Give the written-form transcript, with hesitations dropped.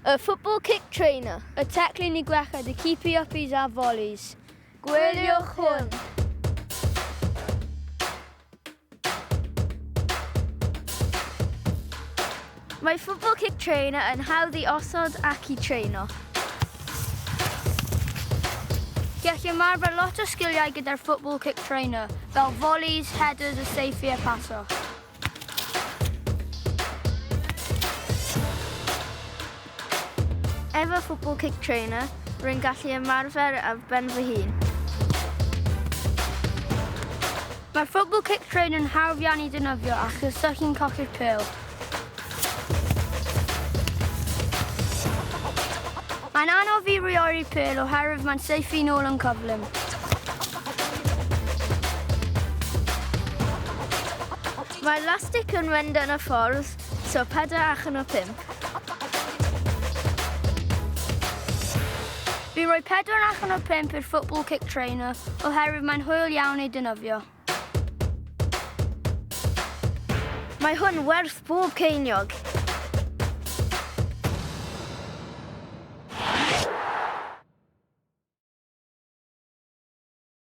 Y Football Kick Trainer. Y teclyn i gwella dy keepy uppies a volleys. Gwyliwch hwn! Mae Football Kick Trainer yn hawdd i osod ac i treino. Gellir ymarfer lot o sgiliau gyda'r Football Kick Trainer, fel volleys, headers a saethu a paso. Efo Football Kick Trainer, rwy'n gallu ymarfer ar ben fy hun. Mae'r Football Kick Trainer yn hawdd iawn i defnyddio achos dych chi'n colli'r pêl. Mae'n anodd i reoli'r pêl oherwydd mae'n saethu nôl yn cyflym. Mae'r lastig yn mynd yn y ffordd, so 4 allan o 5. Fi'n rhoi 4 allan o 5 i'r Football Kick Trainer oherwydd mae'n hwyl iawn ei defnyddio. Mae hwn werth bob ceiniog.